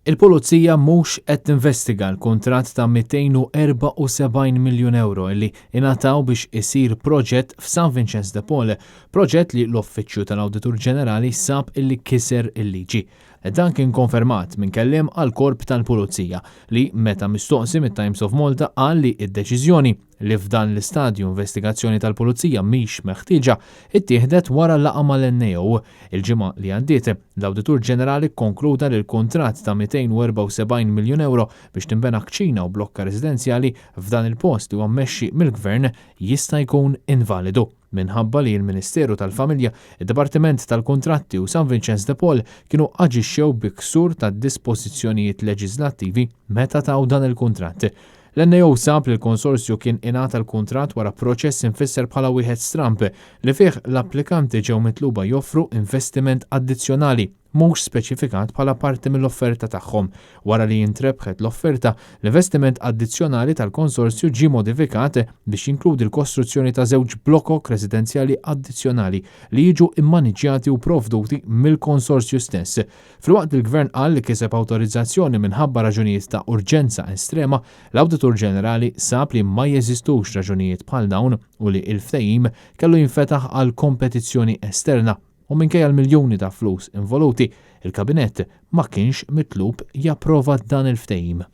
Il-Pulizija mhux qed tinvestiga l-kuntratt ta' 274 miljun ewro li ingħataw biex isir proġett f'San Vinċenz de Paul, proġett li l-Uffiċċju tal-Awditur Ġenerali sab illi kiser il-liġi. Dan kien konfermat minn kelliem għall-Korp tal-Pulizija li meta mistoqsi mit-Times of Malta qal li d-deċiżjoni li f'dan l-istadju investigazzjoni tal-Pulizija mhix meħtieġa, ittieħdet wara laqgħa mal-NAO. Il-ġimgħa li għaddiet, l-Awditur Ġenerali kkonkluda li l-kuntratt ta' 274 miljun ewro biex tinbena kċina u blokka residenzjali f'dan il-post li huwa mmexxi mill-Gvern jista' jkun invalidu minħabba li l-Ministeru tal-Familja, id-Dipartiment tal-Kuntratti u San Vinċenz de Paul kienu aġixxew bi ksur tad-dispożizzjonijiet leġiżlattivi meta taw dan il-kuntratt. L-NAO sab li l-konsorzju kien ingħata l-kuntratt wara proċess imfisser bħala wieħed stramb li fih l-applikanti ġew mitluba joffru investiment addizzjonali mhux speċifikat bħala parti mill-offerta tagħhom. Wara li intrebħet l-offerta, l-investiment addizzjonali tal-konsorzju ġie modifikat biex jinkludi l-kostruzzjoni ta' żewġ blokok residenzjali addizzjonali li jiġu mmaniġġjati u provduti mill-konsorzju stess. Filwaqt li l-Gvern qal li kiseb awtorizzazzjoni minħabba raġunijiet ta' urġenza estrema, l-Awditur Ġenerali sab li ma jeżistux raġunijiet bħal dawn u li l-ftehim kellu jinfetaħ għal kompetizzjoni esterna u minkejja l-miljuni ta' flus involuti, il-Kabinett ma kienx mitlub japprova dan il-ftehim.